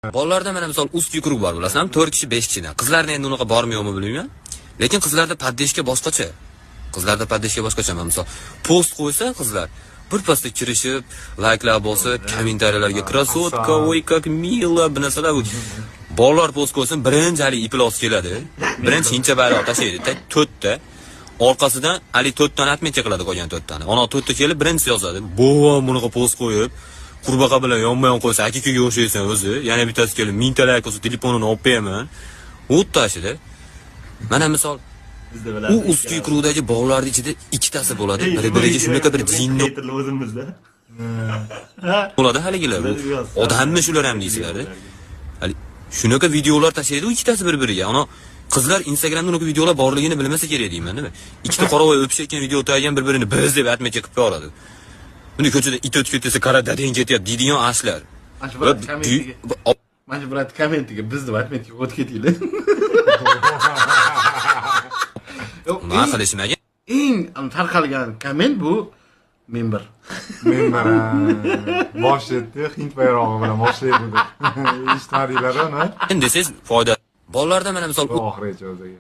Bolalarda mana misol узкий круг bor, bilasizlarmi? 4 kishi, 5 kishidan. Qizlarda endi unaqa bormi, yo'qmi, bilmayman. Lekin qizlarda поддержка boshqacha. Qizlarda поддержка boshqacha. Mana misol post qo'ysa qizlar bir pasda kirishib, layklar bosib, kommentariyalarga "Красотка, ой, как мило", bu narsalar bu. Bolalar post qo'ysin, birinchi haligi iflos keladi. Birinchi hincha bayroq tashlaydi, to'rtta. Orqasidan haligi to'rttani отметка qiladi qolgan to'rttani. Ana to'rtta kelib birinchisi yozadi. "Bovam bunaqa post qo'yib, qurbaqa bilan yonma-yon qo'ysa, aka-ukaga o'xshaysan o'zi." Yana bittasi kelib 1000 ta layk bo'lsa, telefonini olib qo'yaman. Xuddi shida. Mana misol Bizda u узкий круг dagi bolalarning ichida ikkitasi bo'ladi. Bir-biriga shunaqa bir jinni Хейтер o'zimizda. bo'ladi haligilar. Bu odammi shular ham deysizlar. Hali shunaqa videolar tashlaydi u ikkitasi bir-biriga. Ana qizlar Instagramda unaqa videolar borligini bilmasa kerak deyman, nima? Ikkita qoravoy o'pishayotgan video taygan, bir-birini biz deb отметка qilib qo'yadi. Buni ko'chada it o'tib ketsa, "Qara, dadang ketyapti" deydigan ashlar. Mana shu брат kommentiga. Mana shu брат kommentiga biz deb отметка o'tib ketinglar. Yo'q, Nima qilishmagan? Eng tarqalgan komment bu "Men bir". Men bir boshlaydi, hind bayrog'i bilan boshlaydi deb. Eshitmadinglar uni? Desangiz foyda. Bolalarda mana misol Bu oxirigacha o'ziga.